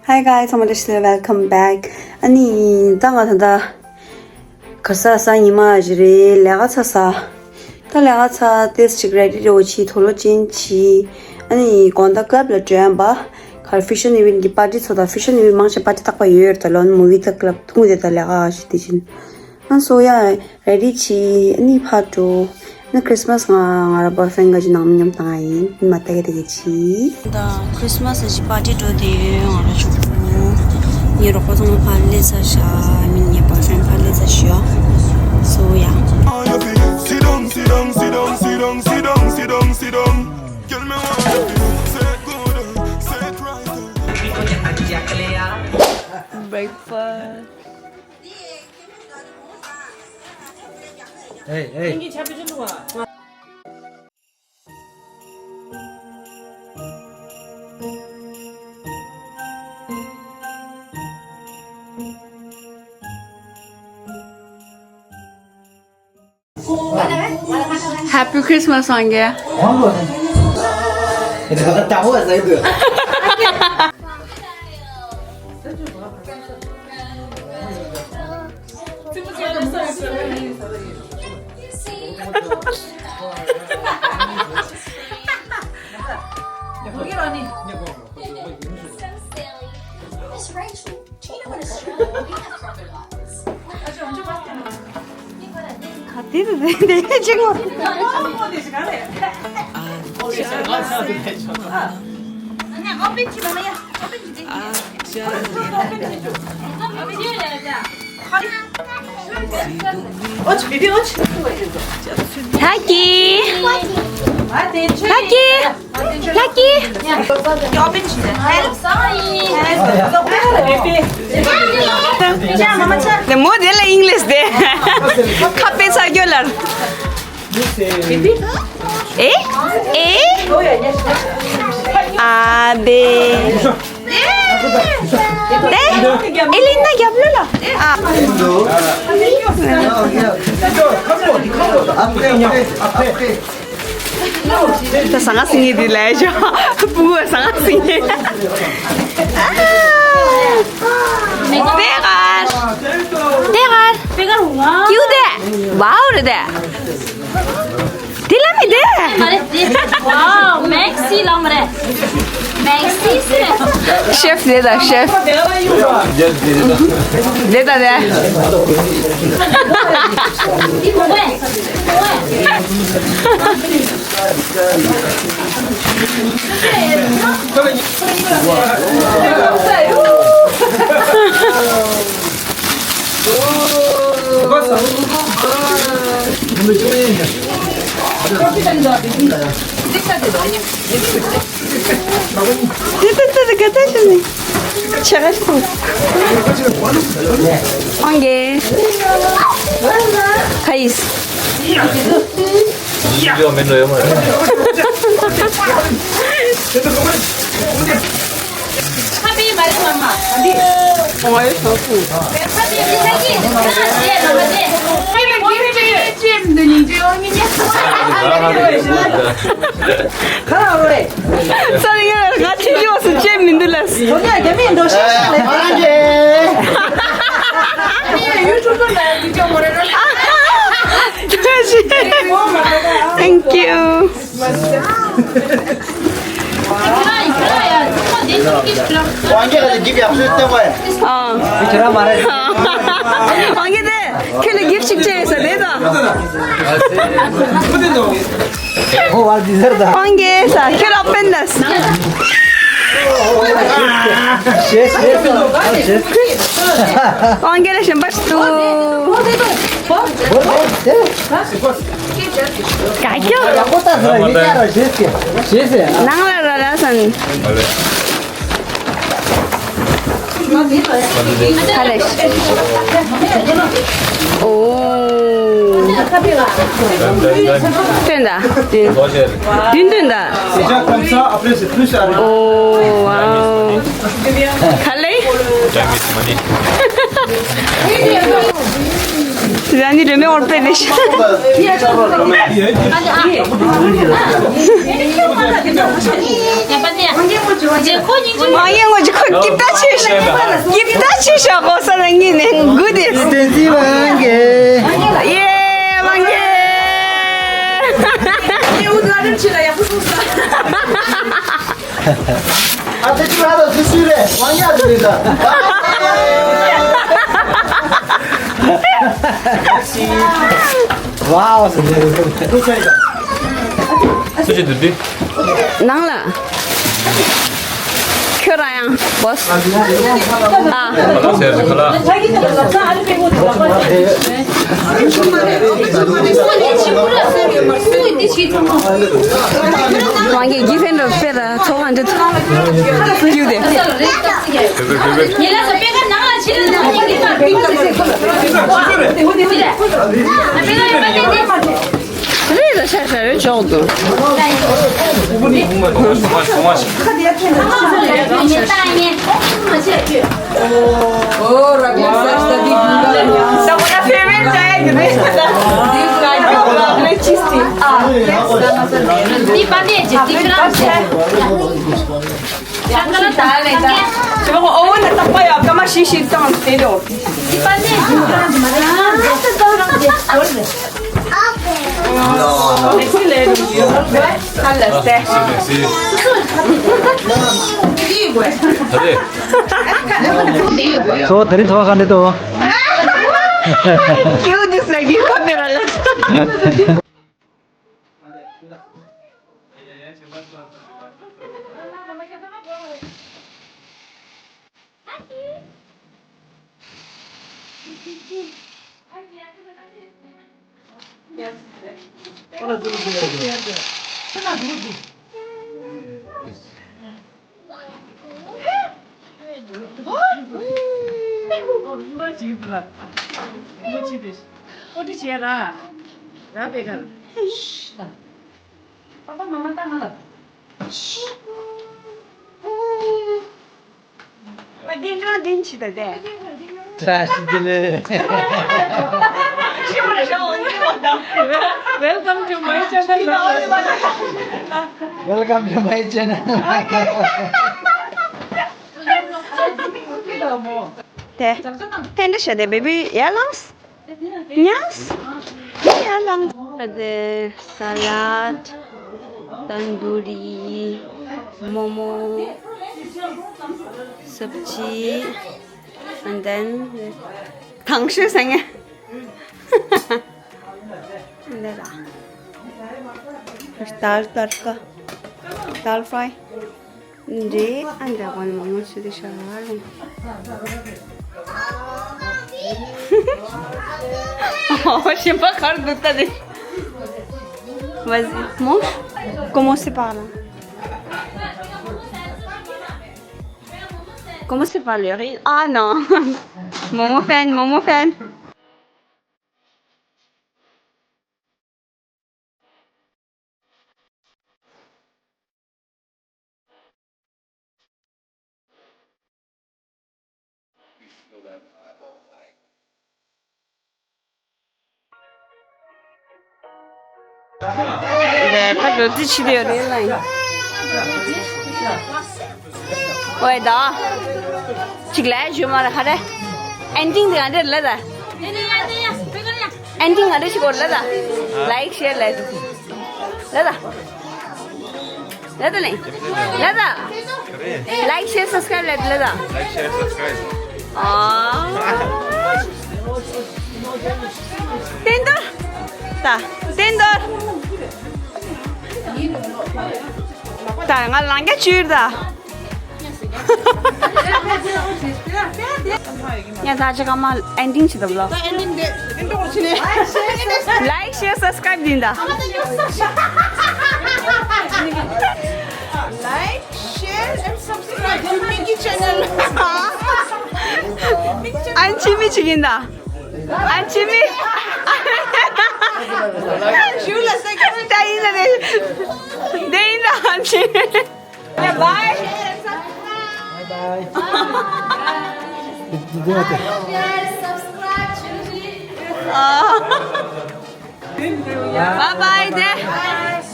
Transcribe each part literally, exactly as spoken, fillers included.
Hi guys, ཚང་མ་བཀྲ་ཤིས་བདེ་ལེགས། Welcome back. ཨ་ནི་ད་ང་ད་ལྟ་ག་ས་ས་ཉི་མ་ཞིག་རེད། ལས་ཀ་ཚར་ས། ད་ལས་ཀ་ཚར་ཏེས་ཅིག་རེ་ཌི་རེ་བོ་ཆི་ཐོ་ལོ་ཅན་ཆི། ཨ་ནི་དགོང་དག་ཀ་ལབ་ལ་འགྲོ་ཡ་འབའ། གར་ཕེ་ཤན་ཨི་ཝེན་གི་པར་ཊི་ཚོ་དང་། ཕེ་ཤན་ཨི་ཝེན་མང་ཆེ་པར་ཊི་རྟག་པ་ཡོད་ཡོད། ད་ལོན་མུ་བི་ད་ཀ་ལབ་ཐུང་དེ་ད་ལས་ཀ་ཞིག་དེ་བཞིན། ཨ་སོ་ཡ། རེ་ཌི་བྱས། ཨ་ནི་ཕར་འགྲོ། ཨ་ནི་ཁྲིས་མས་ང་ང་ར་བོའི་ཕེ་རེན་ག་ཅིག་ནང་མི་མཉམ་དང་ཨ་ཡིན། ཨ་ནི་མ་ལྟ་གི་ལྟ་གི་བྱས། ད་ཁྲིས་མས་ཞིག་པར་ཊི་འགྲོ་དེ་ཡོད། ང་ར་ཆུང་ངུ་ངའི་རོགས་པ་ཚང་མ་ཕར་སླེབས་ཚར་ཤག་མིན་ངའི་བོའི་ཕེ་རེན་ཕར་སླེབས་ཚར་ཤག་སོ་ཡ། Sit down, sit down, sit down, sit down, sit down, sit down. Girl, me want you to say good, say it right. Breakfast. Hey, hey. Happy Christmas, Wange. Lucky. Lucky. Lucky. ནས་མོ་དེ་ལ་ཨིང་ལིཤ་དེ། ཁ་དཔེ་ཚར་རྒྱུ་ལར། ཨེ། ཨེ། ཨ་དེ། དེ། ཨེ་ལིན་ད་རྒྱབ་ལོ་ལ། ཨ། ད་ཟ་ང་སྲིད་ངེས་དེ་ལས་ཤོག་བུ་བོ་ཟ་ང་སྲིད་ངེས། ཨ། པེ་གར། པེ་གར། པེ་གར་ཝའོ། ཀིའུ་དེ། ཝའོ་རེད་དེ། དེ་ལ་མི་དེ། མ་རེད་དེ། ཝའོ། མེག་སི་ལ་མ་རེད། མེག་སི་སི་རེད། ཤེཕ་དེ་དང་ཤེཕ། དེ་དང་དེ། དེ་གོ་བས། དེ་ལྟ་ལྟ་དེ་ག་ད་ཞུ་ནི། ཆ་ག་ཤོག་ཨང་གེ། ཁ་ཡིས། ཡོད་མིན་ནོ་ཡོད་མ་རེད། ཁ་པི་མ་རེད་མ་མ། ང་ཡོད་ཤོག་གུ། ཁ་པི་མ་རེད་མ་མ་རེད། ཁ་པི་མ་རེད་མ་མ་རེད། ཁ་པི་མ་རེད་མ་མ་རེད། ཁ་ར་རེད། ས་རི་ང་ང་ཁྱེད་ཀྱི་འོག་སུ་ཅེས་མི་འདུག་ལ། དོ་ནི་རྒྱ་མིའི་འགྲོ་ཤེས་ཤེས་ལས། ཨ་ནི་ཡུ་ཊུབ་ལ་བི་ཌིའོ་མོ་རེ་རོ་ལ། Thank you. ཨང་། ཨང་གི་དེ། ཁྱོད་ལ་གིཕ་ཅིག་སྤྲད་ས་རེད་ད། ཨོ་ཝའོ། ཌི་ཟར་ད། ཨང་གེ་ས་ཁྱོད་ལ་པེན་དཱས། ཨང་གེ་ལ་ཞེན་པ་ཞིག་འདུག་ག་ཁྱོད། ནང་ལ་ར་ར་སན། ཁ་ལེ་ཤི། ཨོ། སྟོན་ད། བདུན། བདུན་སྟོན་ད། C'est déjà comme ça, après c'est plus à ཨོ་ཝའོ། ཁ་ལེ། Time is money. ཟ་ནི་རེ་མེ་འོར་པེ་རེ་ཤ། མ་ཡེ་ངོ་ཅི་ཁོ་ཀིབ་ཏ་ཆེ་ཤ། ཀིབ་ཏ་ཆེ་ཤ་གོ་ས་ན་ངི་ནེ་གུ་དེ། ཏན་ཙི་མང་གེ། ཡེ་མང་གེ། ཨ་ཏི་ཅི་ཧ་ད་སུ་སུ་རེ་ཝང་ཡ་དུ་རེ་ད། ཝའོ། སུ་ཅི་དུ་དུ། ནང་ལ། ཁྱོད་རང་ཡང་བོས། ཨ། ཁ་ལག་ཟེར་ཟེར་ཁ་ལག་ཝང་གི་གི་ཕན་རོ་པེ་ར་ཚོ་ཁང་དུ་ཐུག་རྒྱུ་དེ། རེད་ད་ཤ་ཤ་རེད་ཆོག་འདུག So, ད་རིང་ཚོ་བ་ག་འདྲ་འདུག Welcome to my channel. Welcome to my channel. དེ། དེ་འདྲ་བྱས་ཏེ་བེ་བི་ཡར་ལངས། ཉལ། ཡར་ལངས། དེ་ས་ལད། ཏན་དུ་རི། མོ་མོ། སབ་ཇི། And then དང་ཤོས་ཟ་ངེ། འདི་ལ། དཱལ་ཏར་ཀ། དཱལ་ཕྲའི། འདྲེ་ཨ་འདྲ་གོན་མང་མང་ཞིག་རེད་ཤག་ལ། ཨོ་ཞིམ་པ་གར་འདུག་ད་དེ། Vas-y, mange. Commencez par là. Commencez par le riz. Ah non. Momo fan, Momo fan. ཕ་རོ་ཙི་ཆི་དེ་ཡོད་རེད་ལ་ཡིན། ཝེ་ད། ཅིག་ལ་ཞུ་མ་ར་ཧ་རེ། ཨེན་ཌིང་དེ་ག་འདྲ་ལ་ད། ཨེན་ཌིང་ག་འདྲ་ཞིག་གོ་ལ་ད། ལའིག་ཤེར་ལ་ད། ལ་ད། ལ་ད་ལེ། ལ་ད། ལའིག་ཤེར་སབ་སི་ཀ་རའིབ་ལ་ད། ལའིག་ཤེར་སབ་སི་ཀ་རའིབ། ཨ། བསྟན་རྡོར། ད། བསྟན་རྡོར། ད་ང་ལང་རྒྱ་བཅུར་ད། ཉ་ད་ཅི་ག་མ་ཨེན་ཌིང་ཅི་དང་ལ། ལའིག་ཤེར་སབ་སི་ཀ་རའིབ་དེ་ད། Like, share and subscribe to Mickey channel. ཨན་ཆི་མི་ཅི་ཡིན་ད། ཨན་ཆི་མི། ཞུ་ལ་ས་ཀྱི་ད་ཡིན་ད་རེད། དེ་ཡིན་ད་ཨན་ཆི་མི། Bye. Bye bye. Subscribe to me. Bye bye, there.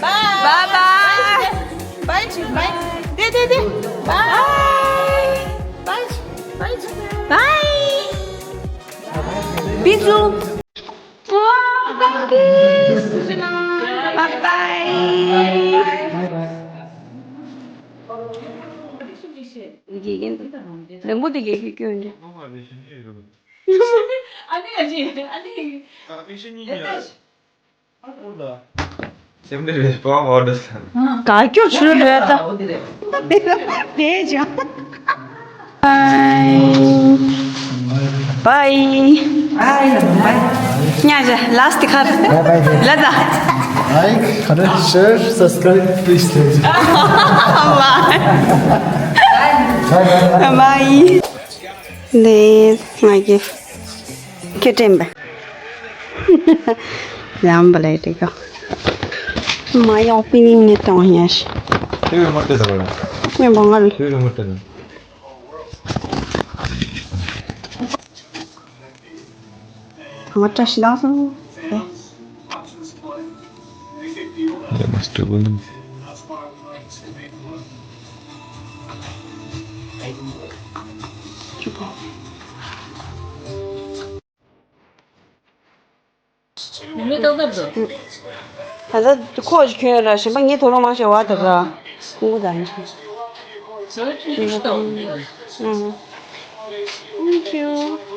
Bye bye. Bye, bye. There, there, there. Bye. Bye. Bye. Bye. Bisous. Bye bye. རིང་པོ་དེ་གས་ཁྱོད་སྐྱོན་རེད། སེམས་ནི་རེད་པ་འོ་འདྲ་ས། ག་སྐྱོ་ཆུ་རེད་ད། དེ་ལ་དེ་ཅང་། Bye. Bye. Bye. Bye. ཉ་ཇ་last card. Bye bye. ལ་ད། Like, comment, share, subscribe, please. Bye. Bye bye. Bye. ལེ་ང་གི་ཁྱེད་དྲན་པ། ལམ་པ་ལས་དེ་ག་མ་ཡོང་པི་ནི་ནི་གཏོང་ཡ་ཤི། དེ་བས་མ་སྤྲད་ད་བར། ངས་མ་ང་ལ། དེ་བས་མ་སྤྲད་ད། ང་བཀྲ་ཤིས་ལགས་སོ། ཡ་མ་སྤྲད་གོ་ནམ། ད་ལྟ་ཁོ་ཅིག་ཁྱོད་ར་གཞན་པ་ངས་དོ་སྣང་མ་བྱས་བ་ད་ར། ཁོང་ཁོ་ད་ནི། Thank you.